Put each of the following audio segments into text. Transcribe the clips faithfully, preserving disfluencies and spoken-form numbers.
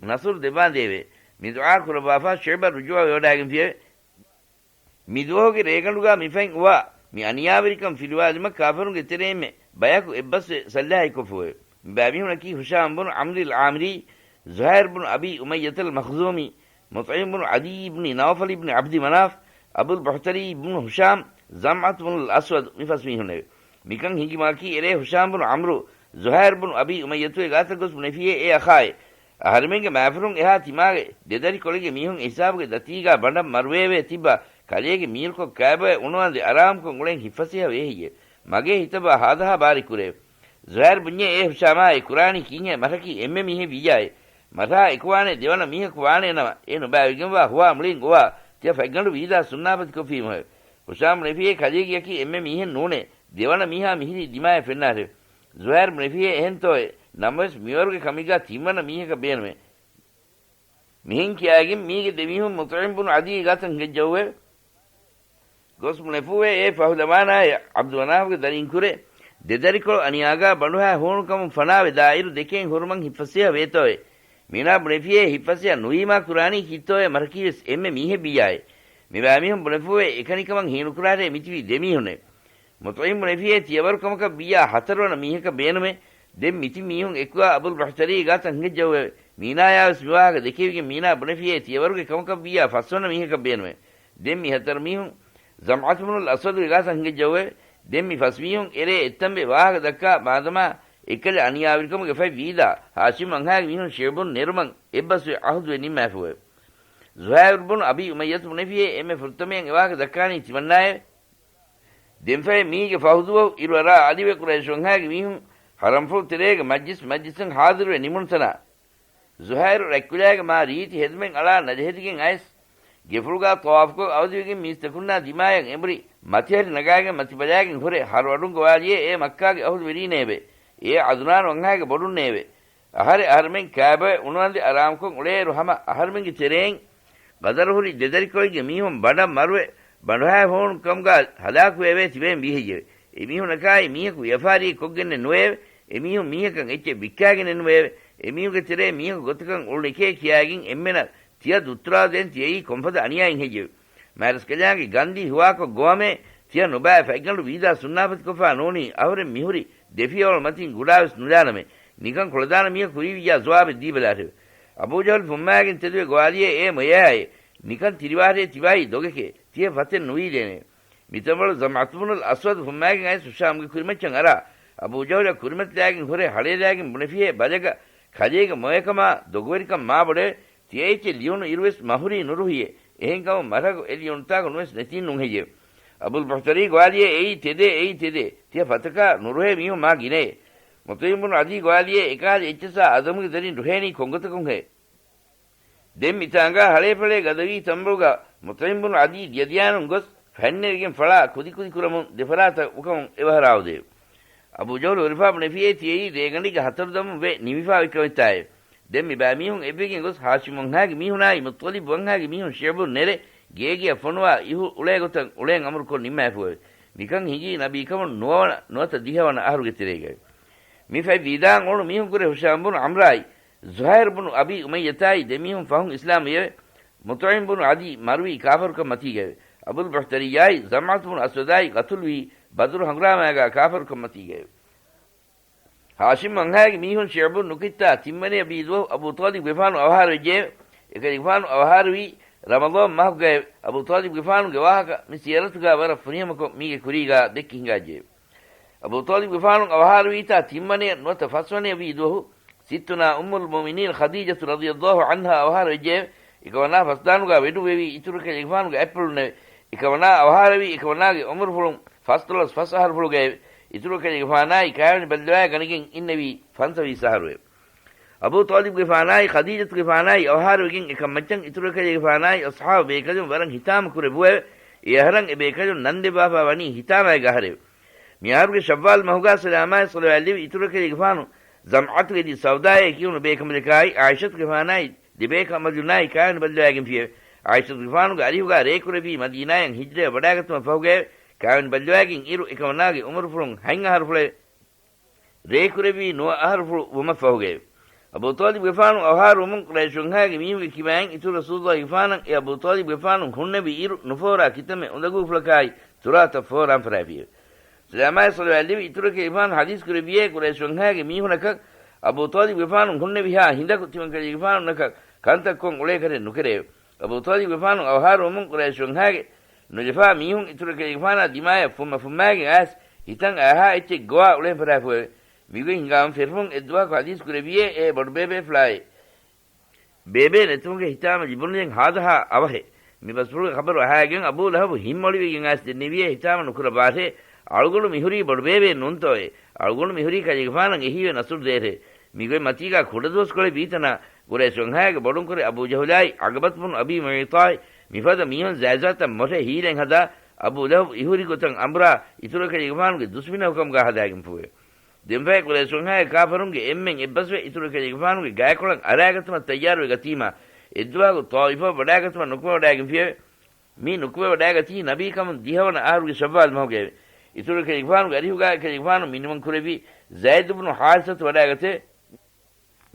ނަޞްރު ދެއްވާނދޭވެ. މި ދުޢާ ކުރައްވާފަ ޝިޢުބަށް ރުޖޫޢަވެވަޑައިގެންފިއެވެ. މި ދުވަހުގެ ރޭގަނޑުގަ މި ފަތް އުވާ މި އަނިޔާވެރިކަން ފިލުވާލުމަށް ކާފަރުންގެ ތެރެއިންމެ ބަޔަކު އެއްބަސްވެ ސައްލަހައިކޮށްފުއެވެ. މި ބައިމީހުނަކީ ހުޝާމް ބުނު ޢަމްރިލް ޢާމިރީ، ޒުހައިރު ބުނު އަބީ އުމައްޔަތަލް މަޚްޒޫމީ، މުޠްޢިމް ބުނު ޢަދީ އިބްނި ނައުފަލް އިބްނި ޢަބްދި މަނާފް، އަބުލް ބަހްތަރީ ބުނު ހުޝާމް، ޒަމްޢަތު ބުނުލް އަސްވަދު މި ފަސް މީހުންނެވެ. މިކަން ހިނގި މަގަކީ އެރޭ ހުޝާމް ބުނު ޢަމްރު، ޒުހައިރު ބުނު އަބީ އުމައްޔަތުގެ ގާތަށް ގޮސް ބުނެފިއޭ އޭ އަޚާއޭ! އަހަރެމެންގެ މާފަރުން އެހާ ތިމާގެ ދެދަރިކޮޅެއްގެ މީހުން އެހިސާބުގެ ދަތީގާ ބަނޑަށް މަރުވެވޭ ތިއްބާ ކަލޭގެ މީރުކޮށް ކައިބޮއެ އުނުވަންދެ އަރާމުކޮށް އުޅެން ހިތްފަސޭހަ ވޭހެއްޔެވެ؟ މަގޭ ހިތަށް ވާ ހާދަހާ ބާރެއް ކުރެވެ. ޒުހައިރު ބުންޏޭ އޭ ހުޝާމާ އެ ކުރާނީ ކީއްހޭ މަށަކީ އެންމެ މީހެއް ވިއްޔާއޭ. މަށާ އެކުވާނޭ ދެވަނަ މީހަކު ވާނޭ ނަމަ އެ ނުބައިވެގެންވާ ހުވާ މުޅިން އުވާ ތިޔަ ފަތްގަނޑު ވީދާ ސުންނާފަތިކޮށްފީމުހެވެ. ހުޝާމް ބުނެފިއޭ ކަލޭގެއަކީ އެންމެ މީހެއް ނޫނޭ. ދެވަނަ މީހާ މިހިރީ ދިމާއެއް ފެންނާށެވެ. ޒުހައިރު ބުނެފިއޭ އެހެންތޯއޭ. ނަމަވެސް މިވަރުގެ ކަމެއްގާ ތިންވަނަ މީހަކަށް ބޭނުމޭ. މިހެން ކިޔާގެން މީގެ ދެމީހުން މުޠްޢިމް ބުނު ޢަދީ ގާތަށް ހިނގައްޖައުވެ. ގޮސް ބުނެފޫވެ އޭ ފަހުލަވާނާއޭ ޢަބްދު މަނާފުގެ ދަރިން ކުރެ، ދެދަރިކޮޅު އަނިޔާގާ ބަނޑުހައި ހޫނުކަމުން ފަނާވެ ދާއިރު ދެކެން ހުރުމަން ހިތްފަސޭހަ ވޭތޯއޭ. މީނާ ބުނެފިއޭ ހިތްފަސޭހަ ނުވީމާ ކުރާނީ ކީއްތޯއޭ މަށަކީވެސް އެންމެ މީހެއް ވިއްޔާއޭ. މި ބައިމީހުން ބުނެފޫވެ އެކަނިކަމަށް ހީނުކުރާށޭ މިތިބީ ދެމީހުންނޭ. މުޠްޢިމް ބުނެފިއޭ ތިޔަވަރު ކަމަކަށް ވިއްޔާ ހަތަރުވަނަ މީހަކަށް ބޭނުމޭ. ދެން މިތިން މީހުން އެކުގާ އަބުލް ބަހްތަރީ ގާތަށް ހިނގައްޖައުވެ. މީނާޔާވެސް މިވާހަކަ ދެކެވިގެން މީނާ ބުނެފިއޭ ތިޔަވަރުގެ ކަމަކަށް ވިއްޔާ ފަސްވަނަ މީހަކަށް ބޭނުމޭ. ދެން މި ހަތަރު މީހުން ޒަމްޢަތު ބުނުލް އަސްވަދުގެ ގާތަށް ހިނގައްޖައުވެ. ދެން މި ފަސް މީހުން އެރޭ އެއްތަނބެ ވާހަކަ ދައްކާ މާދަމާ އެއްކަލަ އަނިޔާވެރިކަމުގެ ފަތް ވީދާ ހާޝިމް ވަންހާގެ މީހުން ޝިޢުބުން ނެރުމަން އެއްބަސްވެ ޢަހުދުވެ ނިންމާފުއެވެ. ޒުހައިރު ބުނު އަބީ އުމައްޔަތު ބުނެފިއޭ އެންމެ ފުރަތަމަޔަށް އެވާހަކަ ދައްކާނީ ތިމަންނާއެވެ. ދެންފައި މީގެ ފަހުދުވަހު އިރުއަރާ އަލިވެ ޤުރައިޝު ވަންހާގެ މީހުން ޙަރަމްފުޅު ތެރޭގެ މަޖްލިސް މަޖްލިސަށް ޙާޟިރުވެ ނިމުނުތަނާ، ޒުހައިރު ރަތްކުލައިގެ މާ ރީތި ހެދުމެއް އަޅާ ނަޖެހެދިގެން އައިސް، ގެފުޅުގާ ޠަވާފުކޮށް އަވަދިވެގެން މީސްތަކުންނާ ދިމާޔަށް އެނބުރި، މަތިހަރި ނަގާގެން މަތިބަލާގެން ހުރެ ހަރުއަޑުން ގޮވާލިޔޭ އޭ މައްކާގެ އަހުލުވެރީނޭވެ! އޭ ޢަދުނާން ވަންހާގެ ބޮޑުންނޭވެ! އަހަރެ އަހަރެމެން ކާބޮއެ އުނުވަންދެ އަރާމުކޮށް އުޅޭއިރު ހަމަ އަހަރެމެންގެ ތެރެއިން ގަދަރުހުރި ދެދަރިކޮޅެއްގެ މީހުން ބަނޑަށް މަރުވެ، ބަނޑުހައި ހޫނު ކަމުގާ ހަލާކުވެވޭ ތިބޭން ވީހެއްޔެވެ؟ އެމީހުންނަކާއި މީހަކު ވިޔަފާރިއެއް ކޮށްގެންނެއް ނުވެއެވެ. އެމީހުން މީހަކަށް އެއްޗެއް ވިއްކާގެންނެއް ނުވެއެވެ. އެމީހުންގެ ތެރޭ މީހަކު ގޮތަކަށް އުޅުނެކޭ ކިޔާގެން އެންމެނަށް ތިޔަ ދުއްތުރާ ދޭން ތިޔައީ ކޮންފަދަ އަނިޔާއެއް ހެއްޔެވެ؟ މާތްރަސްކަލާނގެ ގަންދީ ހުވާކޮށް ގޮވަމޭ ތިޔަ ނުބައި ފަތްގަނޑު ވީދާ ސުންނާފަތިކޮށްފާ ނޫނީ އަހުރެން މިހުރި ދެފިޔަވަޅު މަތިން ގުޑާވެސް ނުލާނަމޭ. ނިކަން ކުޅަދާނަ މީހަކު ހުރީ ވިއްޔާ ޖަވާބެއް ދީބަލާށެވެ. އަބޫ ޖަހުލް ފުންމާގެން ތެދުވެ ގޮވާލިޔޭ އޭ މޮޔަޔާއޭ! ނިކަން ތިރިވާށޭ ތިބާއީ ދޮގެކޭ. ތިޔަ ފަތެއް ނުވީދޭނެ. މިތަންވަޅު ޒަމްޢަތު ބުނުލް އަސްވަދު ފުންމާގެން އައިސް ހިޝާމްގެ ކުރިމައްޗަށް އަރާ، އަބޫ ޖަހުލަށް ކުރިމަތިލާގެން ހުރެ ހަޅޭލާގެން ބުނެފިހޭ ބަލަގަ ކަލޭގެ މޮޔަކަމާ ދޮގުވެރިކަން މާބޮޑެވެ. ތިޔަ އެއްޗެއް ލިޔުނު އިރުވެސް މަހުރީ ނުރުހިއޭ. އެހެންކަމުން މަށަކު އެ ލިޔުނުތާކު ނުވެސް ނެތީން ނޫން ހެއްޔެވެ؟ އަބުލް ބަހްތަރީ ގޮވާލިޔޭ އެއީ ތެދޭ، އެއީ ތެދޭ. ތިޔަ ފަތަކާ ނުރުހޭ މީހުން މާ ގިނައޭ. މުޠްޢިމް ބުނު ޢަދީ ގޮވާލިޔޭ އެކަހަލަ އެއްޗަސާ އަދަމުގެ ދަރިން ރުހޭނީ ކޮންގޮތަކުންހޭ؟ ދެން މިތާނގާ ހަޅޭފަޅޭ ގަދަވީ ތަންބަޅުގަ މުޠްޢިމް ބުނު ޢަދީ ދިޔަދިޔާނުން ގޮސް ފަންނެވިގެން ފަޅާ ކުދިކުދި ކުރަމުން ދެފަރާތަށް އުކަމުން އެވަހަރާ އުދެވެ. އަބޫ ޖަހުލު ހުރިފާ ބުނެފިއޭ ތިޔައީ ރޭގަނޑެއްގެ ހަތަރު ދަމުން ވެ ނިމިފާ އޮތްކަމެއްތާއެވެ. ދެން މި ބައިމީހުން އެއްވެގެން ގޮސް ހާޝިމް ވަންހާގެ މީހުނާއި މުއްޠަލިބް ވަންހާގެ މީހުން ޝިޢުބުން ނެރެ، ގޭގެއަށް ފޮނުވާ އިހު އުޅޭގޮތަށް އުޅެން އަމުރުކޮށް ނިންމާފުއެވެ. މިކަން ހިނގީ ނަބީކަމުން ނުވަވަނަ ނުވަތަ ދިހަވަނަ އަހަރުގެ ތެރޭގައެވެ. މި ފަތް ވީދާއަށް އުޅުނު މީހުންކުރެ ހިޝާމް ބުނު ޢަމްރާއި، ޒުހައިރު ބުނު އަބީ އުމައްޔަތާއި ދެމީހުން ފަހުން އިސްލާމްވިއެވެ. މުޠްޢިމް ބުނު ޢަދީ މަރުވީ ކާފަރުކަން މަތީގައެވެ. އަބުލް ބަހްތަރިއްޔާއި ޒަމްޢަތު ބުނު އަސްވަދާއި ގަތުލުވީ ބަދުރު ހަނގުރާމައިގާ ކާފަރުކަން މަތީގައެވެ. ހާޝިމް ވަންހާގެ މީހުން ޝިޢުބުން ނުކިތާ ތިންވަނަޔަށް ވީ ދުވަހު އަބޫޠާލިބްގެފާނު އަވަހާރަވެއްޖެއެވެ. އެކަލޭގެފާނު އަވަހާރަވީ ރަމަޟާން މަހުގައެވެ. އަބޫޠާލިބްގެފާނުގެ ވާހަކަ މި ސިޔަރަތުގާ ވަރަށް ފުރިހަމަކޮށް މީގެ ކުރީގާ ދެއްކި ހިނގާއްޖެއެވެ. އަބޫޠާލިބްގެފާނު އަވަހާރަވީތާ ތިންވަނަޔަށް ނުވަތަ ފަސްވަނަޔަށް ވީ ދުވަހު، ސިއްތުނާ އުއްމުލް މުއުމިނީން ޚަދީޖަތު ރަޟިޔަﷲ ޢަންހާ އަވަހާރަވެއްޖެއެވެ. އެކަމަނާ ފަސްދާނުގާ ވެޑުއްވެވީ އިތުރު އެކަލޭގެފާނުގެ އަތްޕުޅުންނެވެ. އެކަމަނާ އަވަހާރަވީ އެކަމަނާގެ އުމުރުފުޅުން ފަސްދޮޅަސް ފަސް އަހަރުފުޅުގައެވެ. އިތުރު އެކަލޭގެފާނާއި ކާވެނި ބައްލަވާ ގަނެގެން އިންނެވީ ފަންސަވީސް އަހަރުއެވެ. އަބޫ ޠާލިބްގެފާނާއި ޚަދީޖަތުގެފާނާއި އަވަހާރަވެގެން އެކަން މައްޗަށް އިތުރު އެކަލޭގެފާނާއި އަޞްޙާބު ބޭކަލުން ވަރަށް ހިތާމަ ކުރެއްވުއެވެ. އެ އަހަރަށް އެ ބޭކަލުން ނަން ދެއްވާފާ ވަނީ ހިތާމައިގެ އަހަރެވެ. މި އަހަރުގެ ޝައްވާލް މަހުގާ ސަލާމާއި ޞަލަވާތް ލެއްވި އިތުރު އެކަލޭގެފާނު ޒަމްޢަތުގެ ދި ސައުދާއޭ ކިޔުނު ބޭކަނބަލަކާއި އާއިޝަތުގެފާނާއި ދެބޭކަނބަލުންނާއި ކާވެނި ބައްލަވާގެންފިއެވެ. އާއިޝަތުގެފާނުގެ އަރިހުގާ ރޭކުރެއްވީ މަދީނާޔަށް ހިޖްރަވެ ވަޑާގަތުމަށް ފަހުގައެވެ. ކާވެނި ބައްލަވާގެން އިރު އެކަމަނާގެ އުމުރުފުޅުން ހަތް އަހަރުފުޅެވެ. ރޭކުރެއްވީ ނުވަ އަހަރުފުޅު ވުމަށްފަހުގައެވެ. އަބޫ ޠާލިބުގެފާނު އަވަހާރަވުމުން ޤުރައިޝުންހާގެ މީހުންގެ ކިބައިން އިތުރު ރަސޫލުއްލާހިގެފާނަށް އެ އަބޫ ޠާލިބުގެފާނު ހުންނެވި އިރު ނުފޯރާ ކިތަންމެ އުނދަގޫފުޅަކާއި ތުރާތައް ފޯރާން ފަށާފިއެވެ. ސަލާމާއި ޞަލަވާތް ލެއްވި އިތުރު ކަލޭގެފާނު ޙަދީޘް ކުރެއްވިއޭ، ޤުރައިޝުންހާގެ މީހުނަކަށް އަބޫ ޠާލިބުގެފާނު ހުންނެވިހާ ހިނދަކު ތިމަން ކަލޭގެފާނުންނަކަށް ކަންތައް ކޮށް އުޅޭކަށެއް ނުކެރެއެވެ. އަބޫ ޠާލިބުގެފާނު އަވަހާރަވުމުން ޤުރައިޝުންހާގެ ނުލަފާ މީހުން އިތުރު ކަލޭގެފާނާ ދިމާޔަށް ފުއްމަ ފުއްމާގެން އައިސް ހިތަށް އައިހާ އެއްޗެއް ގޮވާ އުޅެން ފަށާފިއެވެ. މިގޮތް ހިނގާމަ ފެށުމުން އެއްދުވަހަކު ޙަދީޘް ކުރެއްވިއޭ އޭ ބޮޑުބޭބޭފުޅާއޭ. ބޭބޭ ނެތުމުގެ ހިތާމަ ލިބުނުދެން ހާދަހާ އަވަހެއް. މި ބަސްފުޅުގެ ޚަބަރު އަހާގެން އަބޫ ލަހަބު ހިތްމޮޅިވެގެން އައިސް ދެންނެވިއޭ ހިތާމަ ނުކުރައްވާށޭ. އަޅުގަނޑު މިހުރީ ބޮޑުބޭބޭ ނޫންތޯއޭ. އަޅުގަނޑު މިހުރީ ކަލޭގެފާނަށް އެހީވެ ނަޞްރު ދޭށޭ. މިގޮތް މަތީގާ ކުޑަދުވަސްކޮޅެއް ވީތަނާ، ޤުރައިޝުންހާގެ ބޮޑުންކުރެ އަބޫ ޖަހުލާއި، ޢަޤްބަތު ބުނު އަބީ މުޢައްޠާއި، މިފަދަ މީހުން ޒާތްޒާތަށް މޮށެ ހީލަތް ހަދާ، އަބޫ ލަހަބު އިހުރި ގޮތަށް އަނބުރާ، އިތުރު ކަލޭގެފާނުގެ ދުސްމިނަކު ކަމުގާ ހަދާގެންފުއެވެ. ދެންފަހެ ޤުރައިޝުންހާގެ ކާފަރުންގެ އެންމެން އެއްބަސްވެ އިތުރު ކަލޭގެފާނުގެ ގާތްކޮޅަށް އަރާގަތުމަށް ތައްޔާރުވެ ގަތީމާ، އެއްދުވަހަކު ޠާއިފަށް ވަޑާގަތުމަށް ނުކުމެވަޑާގެންފިއެވެ. މި ނުކުމެވަޑާގަތީ ނަބީކަމުން ދިހަވަނަ އަހަރުގެ ޝައްވާލް މަހުގައެވެ. އިތުރު ކަލޭގެފާނުގެ އަރިހުގާ އެކަލޭގެފާނު މިނިވަން ކުރެއްވީ ޒައިދު ބުނު ޙާރިސަތު ވަޑާގަތެވެ.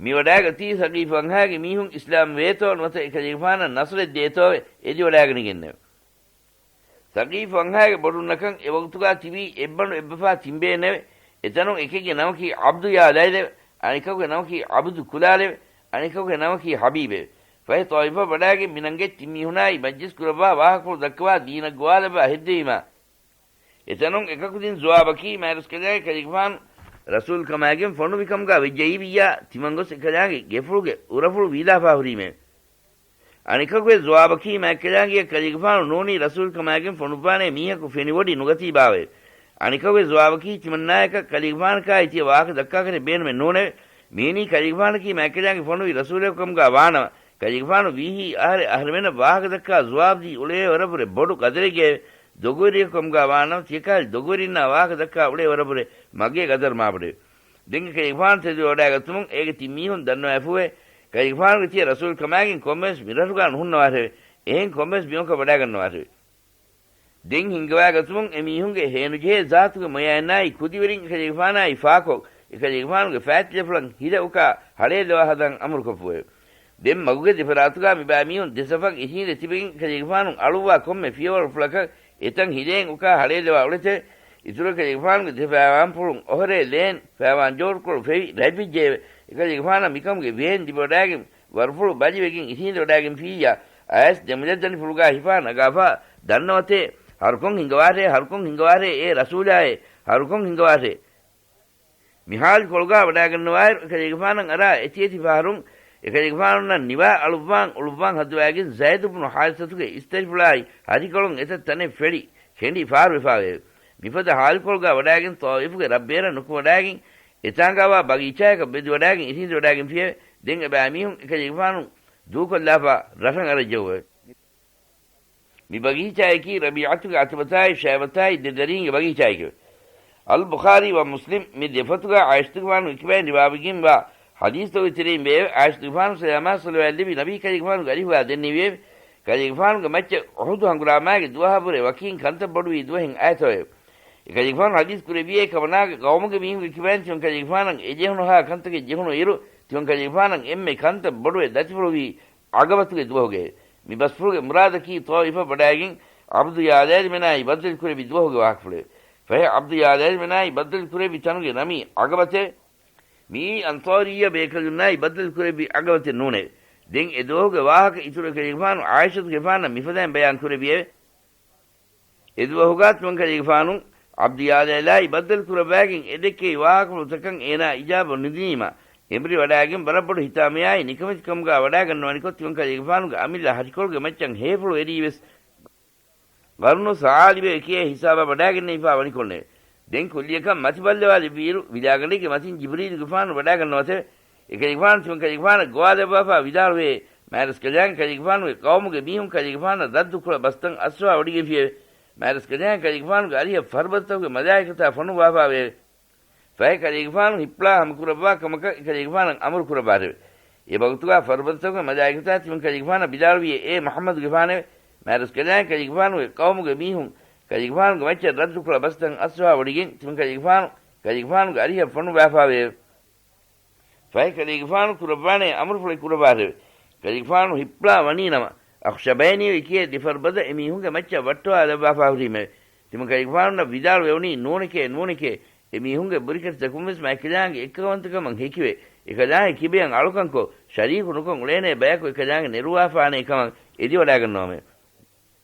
މިވަޑާގަތީ ސަޤީފު އަންހާގެ މީހުން އިސްލާމް ވޭތޯ ނުވަތަ އެކަލޭގެފާނަށް ނަޞްރެއް ދޭތޯވެ އެދިވަޑާގަނެގެންނެވެ. ސަޤީފު އަންހާގެ ބޮޑުންނަކަށް އެވަގުތުގާ ތިބީ އެއްބަނޑު އެއްބަފާ ތިންބޭނެވެ. އެތަނުން އެކެއްގެ ނަމަކީ ޢަބްދު ޔާލައިލެވެ. އަނެކަކުގެ ނަމަކީ ޢަބްދު ކުލާލެވެ. އަނެކަކުގެ ނަމަކީ ޙަބީބެވެ. ފަހެ ޠާއިފަށް ވަޑާގެން މިނަންގެ ތިން މީހުނާއި މަޖްލިސް ކުރައްވާ ވާހަކަފުޅު ދައްކަވާ ދީނަށް ގޮވާލައްވާ ހެއްދެވީމާ، އެތަނުން އެކަކުދިން ޖުވާބަކީ މާތްރަސްކަލާނގެ ކަލޭގެފާނު ރަސޫލުކަމާގެން ފޮނުވިކަމުގާ ވެއްޖައީވިއްޔާ ތިމަން ގޮސް އެކަލާނގެ ގެފުޅުގެ އުރަފުޅު ވީލާފާ ހުރީމެވެ. އަނެކަކުގެ ޖުވާބަކީ މާތްކަލާނގެއަށް ކަލޭގެފާނު ނޫނީ ރަސޫލުކަމާގެން ފޮނުއްވާނޭ މީހަކު ފެނިވޮޑި ނުގަތީ ބާވައެވެ. އަނެކަކުގެ ޖުވާބަކީ ތިމަންނާޔަކަށް ކަލޭގެފާނަކާއި ތިޔަ ވާހަކަ ދައްކާކަށެއް ބޭނުމެއް ނޫނެވެ. މިއިނީ ކަލޭގެފާނަކީ މާތްކަލާނގެ ފޮނުވި ރަސޫލެއް ކަމުގާ ވާނަމަ، ކަލޭގެފާނު ވީހީ އަހަރެއް އަހަރެމެންނަށް ވާހަކަ ދައްކާ ޖުވާބުދީ އުޅޭ ވަރަށްވުރެ ބޮޑު ގަދަރެއްގައެވެ. ދޮގުވެރިޔަކު ކަމުގާ ވާނަމަ، ތިޔަކާލި ދޮގުވެރިންނާ ވާހަކަ ދައްކާ އުޅޭ ވަރަށްވުރެ މަގޭ ގަދަރު މާބޮޑެވެ. ދެން ކަލޭގެފާނު ތެދުވެވަޑާގަތުމުން އޭގެ ތިން މީހުން ދަންނަވައިފޫއެވެ. ކަލޭގެފާނުގެ ތިޔަ ރަސޫލު ކަމާގެން ކޮންމެވެސް މިރަށުގާ ނުހުންނަވާށެވެ. އެހެން ކޮންމެވެސް ބިމަކަށް ވަޑާގަންނަވާށެވެ. ދެން ހިންގަވާގަތުމުން އެމީހުންގެ ހޭނުޖެހޭ ޒާތުގެ މޮޔައިންނާއި ކުދިވެރިން އެކަލޭގެފާނާއި ފާކޮށް، އެކަލޭގެފާނުގެ ފައިތިލަފުޅަށް ހިލަ އުކާ ހަޅޭއްލަވާ ހަދަން އަމުރުކޮށްފޫއެވެ. ދެން މަގުގެ ދެފަރާތުގާ މިބާ މީހުން ދެސަފަށް އިށީނދެ ތިބެގެން އެކަލޭގެފާނު އަޅުއްވާ ކޮންމެ ފިޔަވަޅުފުޅަކަށް އެތަން ހިލައިން އުކާ ހަޅޭއްލަވާ އުޅެތެވެ. އިތުރަށް އެކަލޭގެފާނުގެ ދެ ފައިވާންފުޅުން އޮހޮރޭ ލޭން ފައިވާން ޖޯޑުކޮޅު ފެވި ރަތްވެއްޖެއެވެ. އެކަލޭގެފާނަށް މިކަމުގެ ވޭން ލިބިވަޑާގެން ވަރުފުޅު ބަލިވެގެން އިށީނދެވަޑާގެންފިއްޔާ، އައިސް ދެމުލައްދަނޑިފުޅުގާ ހިފާ ނަގާފާ ދަންނަވަތޭ، ހަރުކޮށް ހިނގަވާށޭ، ހަރުކޮށް ހިނގަވާށޭ، އޭ ރަސޫލާއޭ، ހަރުކޮށް ހިނގަވާށޭ. މި ހާލުކޮޅުގާ ވަޑާގަންނަވާއިރު، އެކަލޭގެފާނަށް އަރާ އެތިއެތި ފަހަރުން އެކަލޭގެފާނުންނަށް ނިވާ އަޅުއްވާން އުޅުއްވާން ހައްދަވާގެން ޒައިދު ބުނު ޙާރިސަތުގެ އިސްތަށިފުޅާއި ހަށިކޮޅުން އެތައް ތަނެއް ފެޅި، ކެނޑި ފާރުވެފާވެއެވެ. މިފަދަ ހާލުކޮޅުގާ ވަޑާގެން ޠާއިފުގެ ރަށްބޭރަށް ނުކުމެވަޑާގެން އެތާނގާވާ ބަގީޗާޔަކަށް ބެދިވަޑާގެން އިށީނދެވަޑާގެންފިއެވެ. ދެން އެބައިމީހުން އެކަލޭގެފާނު ދޫކޮށްލާފާ ރަށަށް އަރައްޖައުއެވެ. މި ބަގީޗާޔަކީ ރަބީޢަތުގެ ޢުތުބަތާއި ޝައިބަތާއި ދެ ދަރީންގެ ބަގީޗާއެކެވެ. އަލްބުޚާރީ ވަ މުސްލިމް މި ދެފޮތުގާ ޢާއިޝަތުގެފާނުގެ ކިބައިން ރިވާވެގެންވާ ޙަދީޘްތަކުގެ ތެރެއިން ވެއެވެ. ޢާއިޝަތުގެފާނު ސަލާމާ ޞަލަވާތް ލެއްވި ނަބީ ކަލޭގެފާނުގެ އަރިހުގާ ދެންނެވިއެވެ. ކަލޭގެފާނުގެ މައްޗަށް އުޙުދު ހަނގުރާމާގެ ދުވަހާ ވުރެ ވަކީން ކަންތައް ބޮޑުވީ ދުވަހެއް އައިތޯއެވެ. އެކަލޭގެފާނު ޙަދީޘް ކުރެއްވިއޭ ކަމަނާގެ ޤައުމުގެ މީހުންގެ ކިބައިން ތިމަން ކަލޭގެފާނަށް އެޖެހުނުހާ ކަންތަކެއް ޖެހުނު އިރު، ތިމަން ކަލޭގެފާނަށް އެންމެ ކަންތައް ބޮޑުވެ ދަތިފުޅުވީ ޢަގަބަތުގެ ދުވަހުގައެވެ. މި ބަސްފުޅުގެ މުރާދަކީ ޠާއިފަށް ވަޑާގެން ޢަބްދު ޔާލައިލްމެނާއި ބައްދަލު ކުރެއްވި ދުވަހުގެ ވާހަކަފުޅެވެ. ފަހެ ޢަބްދު ޔާލައިލްމެނާއި ބައްދަލު ކުރެއްވި ތަނުގެ ނަމީ ޢަގަބަތެވެ. މިއީ އަންޞާރިއްޔަ ބޭކަލުންނާއި ބައްދަލު ކުރެއްވި ޢަގަބަތެއް ނޫނެވެ. ދެން އެ ދުވަހުގެ ވާހަކަ އިތުރު ކަލޭގެފާނު ޢާއިޝަތުގެފާނަށް މިފަދައިން ބަޔާން ކުރެއްވިއެވެ. އެދުވަހުގާ ތިމަން ކަލޭގެފާނު ޢަބްދު ޔާލައިލާއި ބައްދަލު ކުރައްވާގެން އެދެއްކެވި ވާހަކަފުޅުތަކަށް އޭނާ އިޖާބަ ނުދިނީމާ، އެނބުރި ވަޑާގެން ވަރަށް ބޮޑު ހިތާމަޔާއި ނިކަމެތިކަމުގާ ވަޑާގަންނަވަނިކޮށް، ތިމަން ކަލޭގެފާނުގެ އަމިއްލަ ހަށިކޮޅުގެ މައްޗަށް ހޭފުޅު އެރީވެސް، ޤަރުނު ސަޢާލިބޭ ކިޔޭ ހިސާބަށް ވަޑާގެންނެވިފާ ވަނިކޮށްނެވެ. ދެން ކުއްލިއަކަށް މަތިބައްލަވާލެއްވިއިރު، ވިލާގަނޑެއްގެ މަތިން ޖިބްރީލުގެފާނު ވަޑާގަންނަވަތެވެ. އެކަލޭގެފާނު ތިމަން ކަލޭގެފާނަށް ގޮވާލައްވާފާ ވިދާޅުވޭ، މާތްރަސްކަލާނގެ ކަލޭގެފާނުގެ ޤައުމުގެ މީހުން ކަލޭގެފާނަށް ރައްދު ކުޅަ ބަސްތައް އައްސަވާ ވޮޑިގެންފިއެވެ. މާތްރަސްކަލާނގެ ކަލޭގެފާނުގެ އަރިހަށް ފަރުބަދަތަކުގެ މަލާއިކަތާ ފޮނުއްވާފާވެއެވެ. ފަހެ ކަލޭގެފާނު ހިއްޕުޅާ ހަމަކުރައްވާ ކަމަކަށް އެކަލޭގެފާނަށް އަމުރު ކުރައްވާށެވެ. އެ ވަގުތުގާ ފަރުބަދަތަކުގެ މަލާއިކަތާ ތިމަން ކަލޭގެފާނަށް ވިދާޅުވިއޭ، އޭ މުޙައްމަދުގެފާނެވެ. މާތްރަސްކަލާނގެ ކަލޭގެފާނުގެ ޤައުމުގެ މީހުން ކަލޭގެފާނުގެ މައްޗަށް ރައްދު ކުޅަ ބަސްތައް އައްސަވާ ވޮޑިގެން ތިމަން ކަލޭގެފާނު ކަލޭގެފާނުގެ އަރިހަށް ފޮނުއްވާފާވެއެވެ. ފަހެ ކަލޭގެފާނު ކުރައްވާނޭ އަމުރުފުޅެއް ކުރައްވާށެވެ. ކަލޭގެފާނު ހިއްޕުޅާ ވަނީ ނަމަ، އަޚްޝަބައިނީ އޮތް ކިޔޭ ދެ ފަރުބަދަ އެމީހުންގެ މައްޗަށް ވައްޓަވާލައްވާފާ ހުރީމެވެ. ތިމަން ކަލޭގެފާނު ވިދާޅުވެވުނީ، ނޫނެކޭ، ނޫނެކޭ، އެމީހުންގެ ބުރިކަށިތަކުން ވެސް މައިކަލާނގެ އެއްކައުވަންތަކަމަށް ހެކިވެ، އެކަލާނގެ ކިބަޔަށް އަޅުކަންކޮށް، ޝަރީކު ނުކޮށް އުޅޭނޭ ބަޔަކު އެކަލާނގެ ނެރުވާފާނޭ ކަމަށް އެދިވަޑާގަންނަވަމެވެ.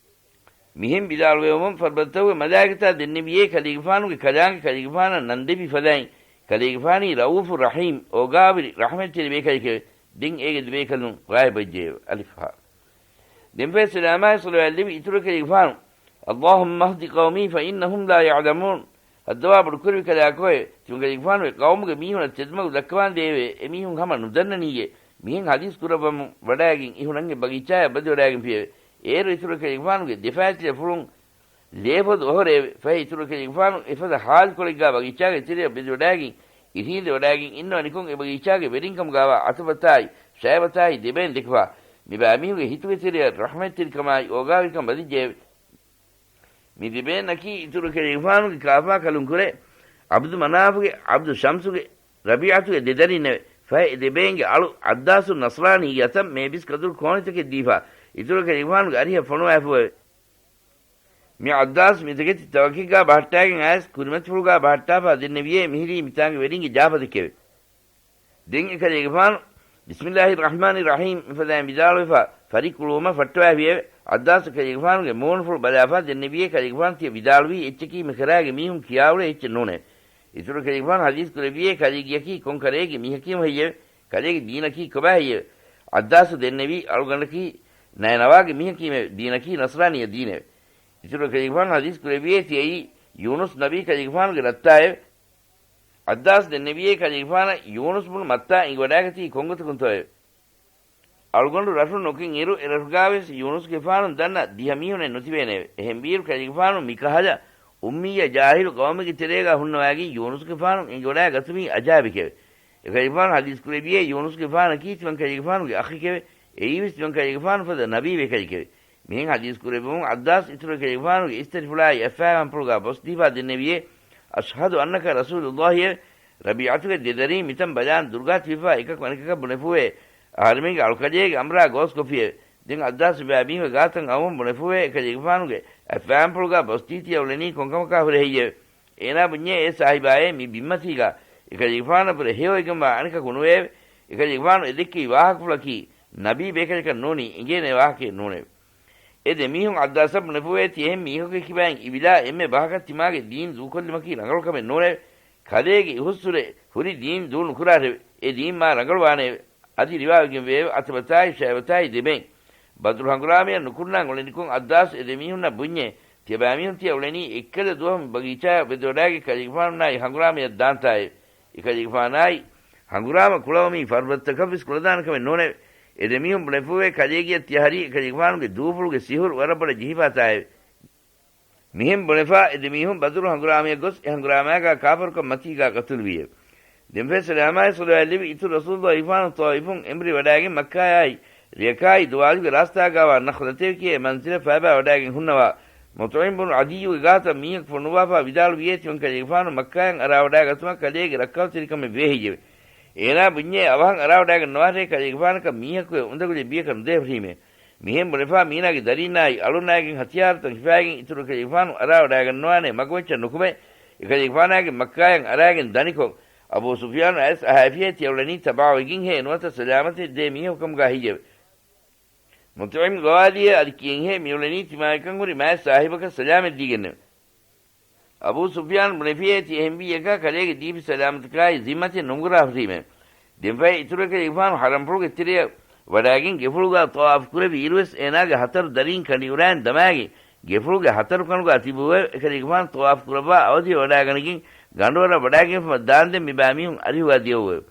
މިހެން ވިދާޅުވެވުމުން ފަރުބަދަތަކުގެ މަލާއިކަތާ ދެންނެވިޔޭ ކަލޭގެފާނުގެ ކަލާނގެ ކަލޭގެފާނަށް ނަންދެވި ފަދައިން، ކަލޭގެފާނީ ރައޫފު ރަޙީމް، އޯގާވެރި، ރަޙްމަތްތެރި ބޭކަލެކެވެ. ދެން އޭގެ ދެބޭކަލުން ޣާއިބްވެއްޖެއެވެ. އަލިފް ހާ. ދެންފަހެ ސަލާމާއި ޞަލަވާތް ލެއްވި އިތުރު ކަލޭގެފާނު، اللهم اهد قومي فإنهم لا يعلمون. ހައްދަވާ ބޮޑުކުރެވި ކަލާކޮއެވެ. ތިމަން ކަލޭގެފާނު އެ ޤައުމުގެ މީހުނަށް ތެދުމަގު ދައްކަވާނދޭއެވެ. އެމީހުން ހަމަ ނުދަންނަނީއޭ. މިހެން ޙަދީޘް ކުރައްވަމުން ވަޑާގެން އިހުނަން އެ ބަގީޗާޔަށް ބަދިވަޑާގެންފިއެވެ. އޭރު އިތުރު ކަލޭގެފާނުގެ ދެފައިތިލަފުޅުން ލޭފޮދު އޮހޮރެއެވެ. ފަހެ އިތުރު ކަލޭގެފާނު އެފަދަ ހާލުކޮޅެއްގާ ބަގީޗާގެ ތެރެއަށް ބެދިވަޑާގެން އިށީނދެވަޑާގެން އިންނަވަނިކޮށް އެ ބަގީޗާގެ ވެރިންކަމުގާވާ އަތަބަތާއި ޝައިބަތާއި ދެބޭން ދެކެފާ، މިބައިމީހުންގެ ހިތުގެ ތެރެއަށް ރަޙްމަތްތެރިކަމާއި އޯގާވެރިކަން ވަދެއްޖެއެވެ. މި ދެބޭންނަކީ އިތުރު ކަލޭގެފާނުގެ ކާފާ ކަލުން ކުރެ، ޢަބްދު މަނާފުގެ، ޢަބްދު ޝަމްސުގެ، ރަބީޢަތުގެ ދެދަރިންނެވެ. ފަހެ އެ ދެބޭންގެ އަޅު ޢައްދާސު ނަޞްރާނީ އަތަށް މޭބިސް ކަދުރު ކޯނިތަކެއް ދީފާ، އިތުރު ކަލޭގެފާނުގެ އަރިހަށް ފޮނުވާފުއެވެ. މި ޢައްދާސް މިތަކެތި ތަވަކެއްގާ ބަހައްޓާގެން އައިސް ކުރިމަތިފުޅުގާ ބަހައްޓާފާ ދެންނެވިޔޭ މިހިރީ މިތާނގެ ވެރިންގެ ޖާފަތަކެވެ. ދެން އެކަލޭގެފާނު، بسم الله الرحمن الرحيم މިފަދައިން ވިދާޅުވެފާ، ފަރިކުޅުވުމަށް ފައްޓަވާފިއެވެ. ޢައްދާސް އެކަލޭގެފާނުގެ މޫނުފުޅު ބަލާފާ ދެންނެވިއޭ ކަލޭގެފާނު ތިޔަ ވިދާޅުވީ އެއްޗަކީ މިކަރާގެ މީހުން ކިޔާއުޅޭ އެއްޗެއް ނޫނޭ. އިތުރު ކަލޭގެފާނު ޙަދީޘް ކުރެއްވިއޭ ކަލޭގެއަކީ ކޮން ކަރައެއްގެ މީހަކީމު ހެއްޔެވެ؟ ކަލޭގެ ދީނަކީ ކޮބާ ހެއްޔެވެ؟ ޢައްދާސް ދެންނެވީ އަޅުގަނޑަކީ ނަޔަނަވާގެ މީހަކީމެވެ. ދީނަކީ ނަޞްރާނިއްޔަ ދީނެވެ. އިތުރު ކަލޭގެފާނު ޙަދީޘް ކުރެއްވިއޭ ތިޔައީ ޔޫނުސް ނަބީ ކަލޭގެފާނުގެ ރައްތާއެވެ. ޢައްދާސް ދެންނެވިއޭ ކަލޭގެފާނަށް ޔޫނުސް ބުނު މައްތާ އެނގިވަޑާގަތީ ކޮންގޮތަކުންތޯއެވެ؟ އަޅުގަނޑު ރަށު ނުކިން އިރު އެ ރަށުގާވެސް ޔޫނުސްގެފާނު ދަންނަ ދިހަ މީހުނެއް ނުތިބޭނެއެވެ. އެހެންވީއިރު ކަލޭގެފާނު މިކަހަލަ އުއްމިއްޔަ ޖާހިލު ޤައުމެއްގެ ތެރޭގާ ހުންނަވާގެން ޔޫނުސްގެފާނު އެނގިވަޑާ ގަތުމީ އަޖާއިބެކެވެ. އެކަލޭގެފާނު ޙަދީޘް ކުރެއްވިއޭ ޔޫނުސްގެފާނަކީ ތިމަން ކަލޭގެފާނުގެ އަޚެކެވެ. އެއީވެސް ތިމަން ކަލޭގެފާނު ފަދަ ނަބީބޭކަލެކެވެ. މިހެން ޙަދީޘް ކުރެއްވުމުން ޢައްދާސް އިތުރު ކަލޭގެފާނުގެ އިސްތަށިފުޅާއި އަތްފައިވާންޕުޅުގާ ބޮސްދީފާ ދެންނެވިއޭ، أشهد أنك رسول الله އެވެ. ރަބީޢަތުގެ ދެދަރީން މިތަން ބަލާން ދުރުގާ ތިބިފާ އެކަކު އަނެކަކަށް ބުނެފޫއޭ، އަހަރެމެންގެ އަޅުކަލޭގެ އަމްރާ ގޯސްކޮށްފިއެވެ. ދެން ޢައްދާސް މިބާ މީހުންގެ ގާތަށް އައުމުން ބުނެފޫއޭ، އެކަލޭގެފާނުގެ އަތްފައިވާންޕުޅުގާ ބޮސްދީ ތިޔަ އުޅެނީ ކޮންކަމަކާ ހުރެ ހެއްޔެވެ؟ އޭނާ ބުންޏޭ އޭ ސާހިބާއޭ މި ބިންމަތީގާ އެކަލޭގެފާނަށްވުރެ ހެޔޮވެގެންވާ އަނެކަކު ނުވެއެވެ. އެކަލޭގެފާނު އެދެއްކެވި ވާހަކަފުޅަކީ ނަބީ ބޭކަލަކަށް ނޫނީ އެނގޭނެ ވާހަކައެއް ނޫނެވެ. އެ ދެމީހުން ޢައްދާސަށް ބުނެފޫއޭ ތި އެހެން މީހަކުގެ ކިބައިން އިވިލާ އެންމެ ބަހަކަށް ތިމާގެ ދީން ދޫކޮށްލުމަކީ ރަނގަޅު ކަމެއް ނޫނެވެ. ކަލޭގެ އިހުއްސުރެ ހުރި ދީން ދޫ ނުކުރާށެވެ. އެ ދީން މާ ރަނގަޅުވާނެއެވެ. އަދި ރިވާވެގެން ވެއެވެ. އަތަބަތާއި ޝައިބަތާއި ދެބެން ބަދުރު ހަނގުރާމަޔަށް ނުކުންނާން އުޅެނިކޮށް ޢައްދާސް އެ ދެމީހުންނަށް ބުންޏޭ، ތިޔަބައިމީހުން ތިޔަ އުޅެނީ އެއްކަލަ ދުވަހު މި ބަގީޗާއަށް ވެދެވަޑާގެ ކަލޭގެފާނުންނާއި ހަނގުރާމަޔަށް ދާންތާއެވެ. އެކަލޭގެފާނާއި ހަނގުރާމަ ކުޅަވަމީ ފަރުބަދަތަކަށްވެސް ކުޅަދާނެ ކަމެއް ނޫނެވެ. އެ ދެމީހުން ބުނެފޫވޭ ކަލޭގެޔަށް ތިޔަ ހަރީ އެކަލޭގެފާނުގެ ދޫފުޅުގެ ސިހުރު ވަރަށް ބޮޑަށް ޖެހިފާތާއެވެ. މިހެން ބުނެފާ އެ ދެމީހުން ބަދުރު ހަނގުރާމަޔަށް ގޮސް އެ ހަނގުރާމާގާ ކާފަރުކަން މަތީގާ ގަތުލުވީއެވެ. ދެންފަހެ ސަލާމާއި ޞަލަވާތް ލެއްވި އިތުރު ރަސޫލުއްލާހިފާނު ޠާއިފުން އެނބުރި ވަޑާގެން މައްކާޔާއި ރެޔަކާއި ދުވާލުގެ ރާސްތާގާވާ ނަޚްލަތޭ ކިޔޭ މަންޒިލަށް ފައިބާ ވަޑާގެން ހުންނަވާ، މުޠްޢިމް ބުނު ޢަދީއުގެ ގާތަށް މީހަކު ފޮނުއްވާފާ ވިދާޅުވިއޭ ތިމަން ކަލޭގެފާނު މައްކާޔަށް އަރާވަޑާގަތުމަށް ކަލޭގެ ރައްކައުތެރިކަމެއް ވޭ ހެއްޔެވެ؟ އޭނާ ބުންޏޭ އަވަހަށް އަރާވަޑާގަންނަވާށޭ ކަލޭގެފާނަކަށް މީހަކުއެއް އުނދަގުލެއް ބިޔަކަށް ނުދޭ ހުރީމޭ. މިހެން ބުނެފާ މީނާގެ ދަރީންނާއި އަޅުންނާއިގެން ހަތިޔާރުތައް ހިފާގެން އިތުރު ކަލޭގެފާނު އަރާވަޑާގަންނަވާނޭ މަގުމައްޗަށް ނުކުމެ، އެކަލޭގެފާނާގެ މައްކާޔަށް އަރާގެން ދަނިކޮށް، އަބޫ ސުފްޔާނު އައިސް އަހައިފިއޭ ތިޔަ އުޅެނީ ތަބާވެގެންހޭ ނުވަތަ ސަލާމަތެއް ދޭ މީހަކު ކަމުގާ ހެއްޔެވެ؟ މުޠްޢިމް ގަވާލިއޭ އަދި ކިޔެންހޭ މިއުޅެނީ ތިމާއެކަން ހުރި މާތް ސާހިބަކަށް ސަލާމެއް ދީގެންނެވެ. އަބޫ ސުފްޔާން ބުނެފިއޭ ތި އެހެންވީއަކާ ކަލޭގެ ދީފި ސަލާމަތަކާއި ޒިންމަތެއް ނުނުކުރާ ހުރީމެވެ. ދެންފަހެ އިތުރު ކަލޭގެފާނު ޙަރަމްފުޅުގެ ތެރެއަށް ވަޑާގެން ގެފުޅުގާ ޠަވާފު ކުރެއްވި އިރުވެސް އޭނާގެ ހަތަރު ދަރީން ކަނޑިއުރާއިން ދަމާގެން ގެފުޅުގެ ހަތަރު ކަނޑުގާ ތިބުއެވެ. އެކަލޭގެފާނު ޠަވާފު ކުރައްވާ އަވަދިވެ ވަޑާގަނެގެން ގަނޑުވަރަށް ވަޑާގެންފަ ދާންދެން މިބާ މީހުން އަރިހުގާ ދިޔައުއެވެ.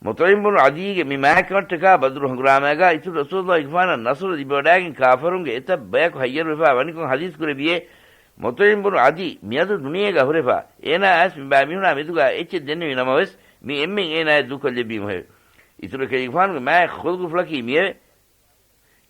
މުޠްޢިމް ބުނު ޢަދީގެ މި މާތްކަމަށްޓަކާ ބަދުރު ހަނގުރާމާގާ އިތުރު ރަސޫލުއްލާހިގެފާނަށް ނަޞްރު ލިބިވަޑާގެން ކާފަރުންގެ އެތައް ބަޔަކު ހައްޔަރުވެފާ ވަނިކޮށް ޙަދީޘް ކުރެއްވިއޭ، މުޠްޢިމް ބުނު ޢަދީ މިއަދު ދުނިޔޭގާ ހުރެފާ، އޭނާ އައިސް މިބާ މީހުނާ މެދުގާ އެއްޗެއް ދެންނެވި ނަމަވެސް، މި އެންމެން އޭނާޔަށް ދޫކޮށްލެއްވީމުހެވެ. އިތުރު ކަލޭގެފާނުގެ މާތް ޚުލްޤުފުޅަކީ މިއެވެ.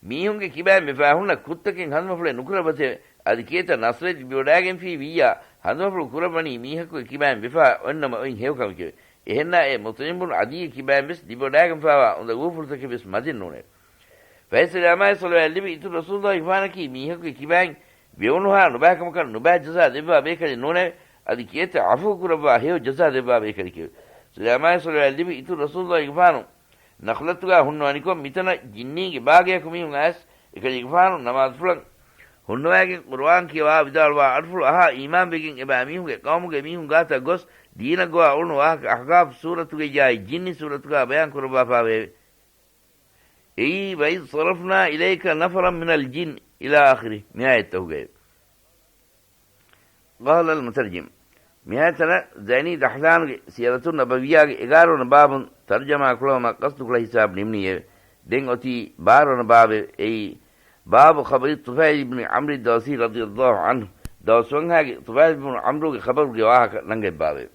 މީހުންގެ ކިބައިން ވެފާ ހުންނަ ކުށްތަކެއް ހަނދުމަފުޅެއް ނުކުރައްވަތެވެ. އަދި ކިއެތަ ނަޞްރެއް ލިބިވަޑާގެންފީ ވިއްޔާ، ހަނދުމަފުޅު ކުރައްވަނީ މީހަކުގެ ކިބައިން ވެފާ އޮތްނަމަ އޮތް ހެޔޮކަމެކެވެ. އެހެންނާ އެ މުޠްޢިމް ބުނު ޢަދީގެ ކިބައިން ވެސް ލިބިވަޑައިގެންފާވާ އުނދަގޫފުޅުތަކެއް ވެސް މަދެއް ނޫނެވެ. ފައިސަލާމާއި ޞަލަވާތް ލިބި އިތުރު ރަސޫލުއްލާހިގެފާނަކީ މީހަކުގެ ކިބައިން ވެވުނުހާ ނުބައިކަމަކަށް ނުބައި ޖަޒާ ދެއްވާ ބޭކަލެއް ނޫނެވެ. އަދި ކިއެއްތަ ޢަފޫ ކުރައްވާ ހެޔޮ ޖަޒާ ދެއްވާ ބޭކަލެކެވެ. ސަލާމާއި ޞަލަވާތް ލިބި އިތުރު ރަސޫލުއްލާހިގެފާނު ނަޚްލަތުގާ ހުންނަވަނިކޮށް، މިތަނަށް ޖިންނީންގެ ބާގަޔަކު މީހުން އައިސް، އެކަލޭގެފާނު ނަމާދުފުޅަށް ހުންނަވައިގެން ޤުރުއާން ކިޔަވާ ވިދާޅުވާ އަޑުފުޅު އަހާ އީމާންވެގެން އެބައިމީހުންގެ ޤައުމުގެ މީހުން ގާތަށް ގޮސް، ދީނަށް ގޮވާ އުޅުނު ވާހަކަ އަޙްޤާފް ސޫރަތުގައްޔާއި ޖިންނި ސޫރަތުގާ ބަޔާން ކުރައްވާފާވެއެވެ. އެއީ، وَإِذْ صَرَفْنَا إِلَيْكَ نَفَرًا مِنَ الْجِنِّ إِلَى آخِرِهِ މިއާޔަތްތަކުގައެވެ. قال المترجم، މިހާތަނަށް ޒައިނީ ދަޙްލާނުގެ ސިޔަރަތުން ނަބަވިއްޔާގެ އެގާރަ ވަނަ ބާބުން ތަރުޖަމާ ކުޅަވުމަށް ޤަޞްދު ކުޅަ ހިސާބު ނިމުނީއެވެ. ދެން އޮތީ ބާރަ ވަނަ ބާބެވެ. އެއީ، باب خبر طفيل بن عمرو الدوسي رضي الله عنه، ދައުސް ވަންހާގެ ޠުފައިލް ބިން ޢަމްރުގެ ޚަބަރުގެ ވާހަކަ ނަންގަތް ބާބެވެ.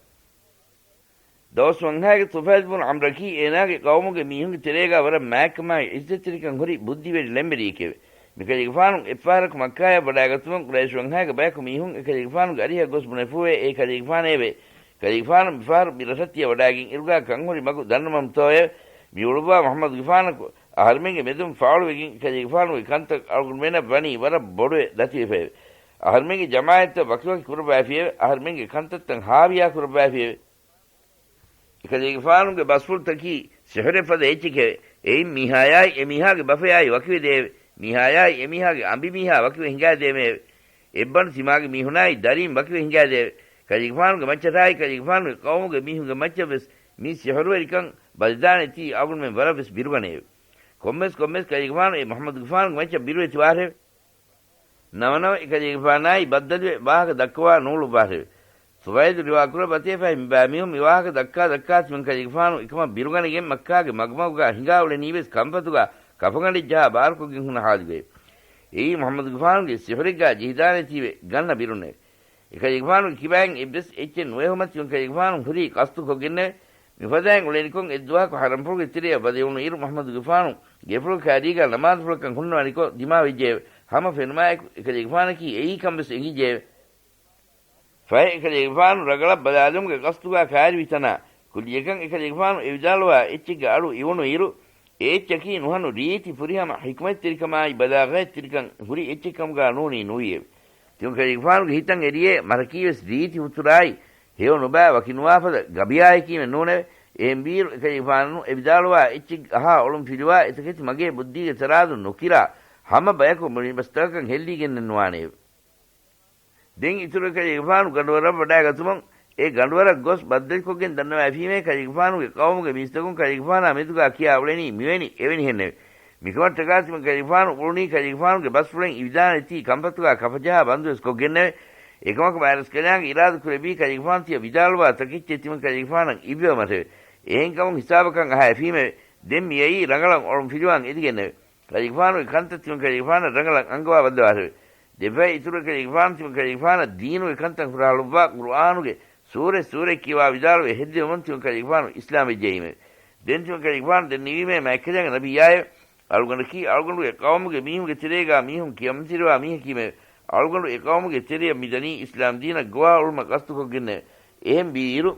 ދައުސް ވަންހާގެ ޠުފައިލް ބުނު ޢަމްރަކީ އޭނާގެ ޤައުމުގެ މީހުންގެ ތެރޭގާ ވަރަށް މާތްކަމާއި ޢިއްޒަތްތެރިކަން ހުރި ބުއްދިވެރި ޅެންވެރިއެކެވެ. މިކަލޭގެފާނު އެއްފަހަރަކު މައްކާޔަށް ވަޑާގަތުމުން ޤުރައިޝް ވަންހާގެ ބަޔަކު މީހުން އެކަލޭގެފާނުގެ އަރިހަށް ގޮސް ބުނެފޫވޭ، އޭ ކަލޭގެފާނޭވެ! ކަލޭގެފާނު މިފަހަރު މި ރަށަށް ތިޔަ ވަޑާގެން އިރުގާ ކަންހުރި މަގު ދަންނަމަމުތޯއެވެ! މި އުޅުއްވާ މުޙައްމަދުގެފާނަކު އަހަރުމެންގެ މެދުން ފާޅުވެގެން އެކަލޭގެފާނުގެ ކަންތައް އަޅުގަނޑުމެންނަށް ވަނީ ވަރަށް ބޮޑުވެ ދަތިވެފައެވެ. އަހަރުމެންގެ ޖަމާޢަތްތައް ވަކިވަކި ކުރައްވައިފިއެވެ. އަހަރުމެންގެ ކަންތައްތައް ހާވިޔާ ކުރައްވައިފިއެވެ. އެކަލޭގެފާނުގެ ބަސްފުޅުތަކީ ސިޙުރެއް ފަދަ އެއްޗެކެވެ. އެއިން މީހާޔާއި އެމީހާގެ ބަފަޔާއި ވަކިވެދޭވެ. މީހާޔާއި އެމީހާގެ އަނބިމީހާ ވަކިވެ ހިނގާދޭމެއެވެ. އެއްބަނޑު ތިމާގެ މީހުނާއި ދަރީން ވަކިވެ ހިނގާދޭވެ. ކަލޭގެފާނުގެ މައްޗަށާއި ކަލޭގެފާނުގެ ޤައުމުގެ މީހުންގެ މައްޗަށް ވެސް މި ސިޙުރުވެރިކަން ބަލިދާނެތީ އަޅުގަނޑުމެން ވަރަށް ވެސް ބިރުގަނެއެވެ. ކޮންމެސް ކޮންމެސް ކަލޭގެފާނު އެ މުޙައްމަދުގެފާނުގެ މައްޗަށް ބިރުވެތިވާށެވެ. ނަމަނަމަ އެކަލޭގެފާނާއި ބައްދަލުވެ ވާހަކަ ދައްކަވާ ނޫޅުއްވާށެވެ. ސުވައިދު ރިވާކުރައްވަތޭ ފަހެ މިބައިމީހުން މި ވާހަކަ ދައްކާ ދައްކާ ތިމަން ކަލޭގެފާނު އެކަމަށް ބިރުގަނެގެން މައްކާގެ މަގުމަގުގާ ހިނގާ އުޅެނީވެސް ކަންފަތުގާ ކަފަގަނޑެއް ޖަހާ ބާރުކޮށްގެން ހުންނަ ޙާލުގައެވެ. އެއީ މުޙައްމަދުގެފާނުގެ ސިޙުރެއްގާ ޖެހިދާނެތީވެ ގަންނަ ބިރުންނެވެ. އެކަލޭގެފާނުގެ ކިބައިން އެއްވެސް އެއްޗެއް ނުވެހުމަށް ތިމަން ކަލޭގެފާނު ހުރީ ޤަޞްދުކޮށްގެންނެވެ. މިފަދައިން އުޅެނިކޮށް އެއްދުވަހަކު ޙަރަމްފުޅުގެ ތެރެއަށް ވަދެވުނު އިރު މުޙައްމަދުގެފާނު ގެފުޅުގެ ކާރީގާ ނަމާދުފުޅަކަށް ހުންނަވަނިކޮށް ދިމާވެއްޖެއެވެ. ހަމަ ފެނުމާއެކު އެކަލޭގެފާނަކީ އެއީ ކަން ވެސް އެނގިއްޖެއެވެ. ފަހެ އެކަލޭގެފާނު ރަނގަޅަށް ބަލާލުމުގެ ޤަޞްދުގާ ކާރިވި ތަނާ ކުއްލިއަކަށް އެކަލޭގެފާނު އެ ވިދާޅުވާ އެއްޗެއްގެ އަޑު އިވުނު އިރު، އެ އެއްޗަކީ ނުހަނު ރީތި ފުރިހަމަ ޙިކުމަތްތެރިކަމާއި ބަލާޣަތްތެރިކަން ހުރި އެއްޗެއް ކަމުގާ ނޫނީ ނުވިއެވެ. ތިމަން ކަލޭގެފާނުގެ ހިތަށް އެރިއޭ މަރަކީވެސް ރީތި ހުތުރާއި ހެޔޮ ނުބައި ވަކިނުވާފަދަ ގަބިޔާއެކީމެއް ނޫނެވެ. އެހެންވީއިރު އެކަލޭގެފާނު އެ ވިދާޅުވާ އެއްޗެއް އަހާ އޮޅުން ފިލުވާ އެތަކެތި މަގޭ ބުއްދީގެ ތަރާދު ނުކިރާ ހަމަ ބަޔަކު މުޅި ބަސްތަކަކަށް ހެއްލިގެންނެއް ނުވާނެއެވެ. ދެން އިތުރު އެކަލޭގެފާނު ގަނޑުވަރަށް ވަޑާގަތުމުން، އެ ގަނޑުވަރަށް ގޮސް ބައްދަލުކޮށްގެން ދަންނަވައިފީމޭ ކަލޭގެފާނުގެ ޤައުމުގެ މީސްތަކުން ކަލޭގެފާނާ މެދުގާ ކިޔާ އުޅެނީ މިވެނި އެވެނިހެންނެވެ. މިކަމަށްޓަކާ ތިމަން ކަލޭގެފާނު އުޅުނީ ކަލޭގެފާނުގެ ބަސްފުޅެން އިވިދާނެތީ ކަންފަތުގާ ކަފަޖަހާ ބަންދުވެސް ކޮށްގެންނެވެ. އެކަމަކު މާރަސްކަލާނގެ އިރާދަ ކުރެއްވީ ކަލޭގެފާނު ތިޔަ ވިދާޅުވާ ތަކެއްޗެއް ތިމަން ކަލޭގެފާނަށް އިއްވެވުމަށެވެ. އެހެންކަމުން ހިސާބަކަށް އަހައިފީމެވެ. ދެން މިއައީ ރަނގަޅަށް އޮޅުން ފިލުވާން އެދިގެންނެވެ. ކަލޭގެފާނުގެ ކަންތައް ތިމަން ކަލޭގެފާނަށް ރަނގަޅަށް އަންގަވާ ވައްދަވާށެވެ. ދެންފަހެ އިތުރު ކަލޭގެފާނު ތިމަން ކަލޭގެފާނަށް ދީނުގެ ކަންތައް ހުށަހަޅުއްވާ ޤުރުއާނުގެ ސޫރަތް ސޫރަތް ކިޔަވާ ވިދާޅުވެ ހެއްދެވުމުން ތިމަން ކަލޭގެފާނު އިސްލާމް ވެއްޖައީމެވެ. ދެން ތިމަން ކަލޭގެފާނު ދެންނެވީމޭ މާތްކަލާނގެ ނަބިއްޔާއެވެ. އަޅުގަނޑަކީ އަޅުގަނޑުގެ ޤައުމުގެ މީހުންގެ ތެރޭގާ މީހުން ކިޔަމަންތެރިވާ މީހަކީމެވެ. އަޅުގަނޑު އެ ޤައުމުގެ ތެރެއަށް މިދަނީ އިސްލާމް ދީނަށް ގޮވާ އުޅުމަށް ޤަޞްދުކޮށްގެންނެވެ. އެހެން ވީއިރު،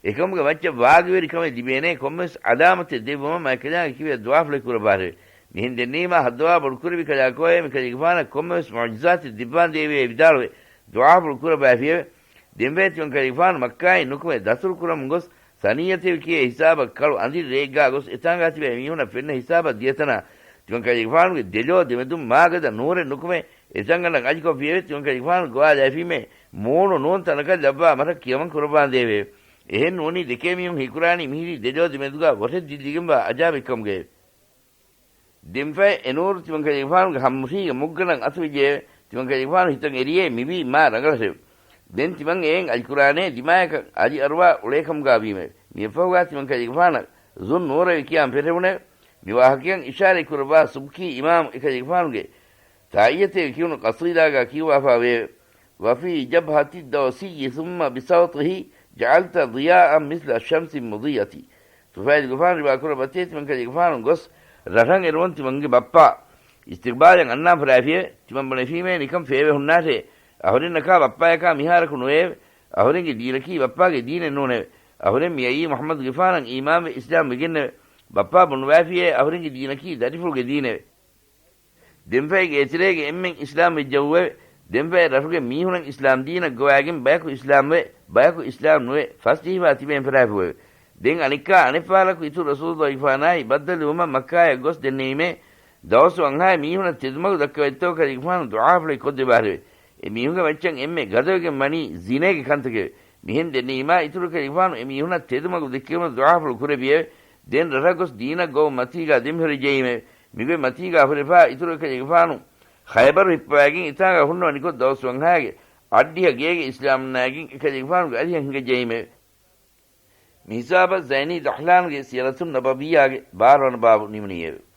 އެކަމުގެ މައްޗަށް ވާގިވެރިކަމެއް ލިބޭނޭ ކޮންމެވެސް ޢަލާމަތެއް ދެއްވުމަށް މާތްކަލާނގެ ކިބަޔަށް ދުޢާފުޅެއް ކުރައްވާށެވެ. މިހެން ދެންނެވީމާ ހައްދަވާ ބޮޑުކުރެއްވި ކަލާކޯއޭ މި ކަލޭގެފާނަށް ކޮންމެވެސް މުޢުޖިޒާތެއް ދެއްވާނދޭވޭ ވިދާޅުވެ ދުޢާފުޅު ކުރައްވައިފިއެވެ. ދެންފަހެ ތިމަން ކަލޭގެފާނު މައްކާއިން ނުކުމެ ދަތުރުކުރަމުން ގޮސް ސަނިއްޔަތޭ ކިޔޭ ހިސާބަށް ކަޅު އަނދިރި ރެއެއްގާ ގޮސް އެތާނގާ ތިބޭ މީހުނަށް ފެންނަ ހިސާބަށް ދިޔަތަނާ ތިމަން ކަލޭގެފާނުގެ ދެލޯ ދެމެދުން މާގަދަ ނޫރެއް ނުކުމެ އެތަންގަނޑަށް އަލިކޮށްފިއެވެ. ތިމަން ކަލޭގެފާނު ގޮވާލައިފީމޭ މޫނު ނޫން ތަނަކަށް ލައްވާ މަށަށް ކިޔަމަން ކުރައްވާނދޭވެ. އެހެން ނޫނީ ދެކޭ މީހުން ހީކުރާނީ މިހިރީ ދެލޯ ދެމެދުގާ ވޮށެއް ދިއްލިގެންވާ އަޖާބެއްކަމުގައެވެ. ދެންފަހެ އެނޫރު ތިމަން ކަލޭގެފާނުގެ ހަމަށީގެ މުއްގަނޑަށް އަތުވެއްޖެއެވެ. ތިމަން ކަލޭގެފާނު ހިތަށް އެރިއޭ މިވީ މާ ރަނގަޅަށެވެ. ދެން ތިމަން އެއިން އަލިކުރާނޭ ދިމާޔަކަށް އަލި އަރުވާ އުޅޭކަމުގާ ވީމެވެ. މިއަށްފަހުގާ ތިމަން ކަލޭގެފާނަށް ޒުން ނޫރެވި ކިޔާން ފެށެވުނެވެ. މި ވާހަކަޔަށް އިޝާރަތް ކުރައްވާ ސުބްކީ އިމާމު އެކަލޭގެފާނުގެ ތާއިޔަތޭ ކިޔުނު ޤަޞީދާގާ ކިޔުއްވާފާވެއެވެ. وفي جبهة الدوسي ثم بسوطه جعلت ضياء مثل شمس مضية. ޠުފައިލުގެފާނު ރިވާކުރައްވަތޭ ތިމަން ކަލޭގެފާނު ގޮސް ރަށަށް އެރުވަން ތިމަންގެ ބައްޕާ އިސްތިޤްބާލަށް އަންނާން ފަރާފިއެވެ. ތިމަން ބުނެފީމޭ ނިކަން ފޭވެ ހުންނާށޭ. އަހުރެންނަކާ ބައްޕާޔަކާ މިހާރަކު ނުވެއެވެ. އަހުރެންގެ ދީނަކީ ބައްޕާގެ ދީނެއް ނޫނެވެ. އަހުރެން މިއައީ މުޙައްމަދުގެފާނަށް އީމާންވެ އިސްލާމް ވެގެންނެވެ. ބައްޕާ ބުނުވައިފިއޭ އަހުރެންގެ ދީނަކީ ދަރިފުޅުގެ ދީނެވެ. ދެންފައިގެ އެތެރޭގެ އެންމެން އިސްލާމް ވެއްޖައޫއެވެ. ދެންފައި ރަށުގެ މީހުނަށް އިސްލާމް ދީނަށް ގޮވާގެން ބަޔަކު އިސްލާމްވެ، ބަޔަކު އިސްލާމް ނުވެ، ފަސްޖެހިފާ ތިބޭން ފެށާފިއެވެ. ދެން އަނެއްކާ އަނެއްފަހަރަކު އިތުރު ރަސޫލުއްލާހިގެފާނާއި ބައްދަލުވުމަށް މައްކާޔަށް ގޮސް ދެންނެވީމޭ، ދައުސް ވަންހާ މީހުނަށް ތެދުމަގު ދައްކަވައްތޯ ކަލޭގެފާނު ދުޢާފުޅެއް ކޮށްދެއްވާށެވެ. އެ މީހުންގެ މައްޗަށް އެންމެ ގަދަވެގެން ވަނީ ޒިނޭގެ ކަންތަކެވެ. މިހެން ދެންނެވީމާ އިތުރު ކަލޭގެފާނު އެ މީހުނަށް ތެދުމަގު ދެއްކެވުމަށް ދުޢާފުޅު ކުރެއްވިއެވެ. ދެން ރަށަށް ގޮސް ދީނަށް ގޮވުން މަތީގާ ދެމިހުރެއްޖައީމެވެ. މިގޮތް މަތީގާ ހުރެފާ އިތުރު ކަލޭގެފާނު ޚައިބަރު ހިއްޕަވައިގެން އެތާނގަ ހުންނަވަނިކޮށް ދައުސް ވަންހާގެ އަށްޑިހަ ގޭގެ އިސްލާމްނާގެން އެކަލޭގެފާނުގެ އަރިހަށް ހިނގައްޖައީމެވެ. މިހިސާބަށް ޒައިނީ ދަޙްލާނުގެ ސިޔަރަތުން ނަބަވިއްޔާގެ ބާރަ ވަނަ ބާބު ނިމުނީއެވެ.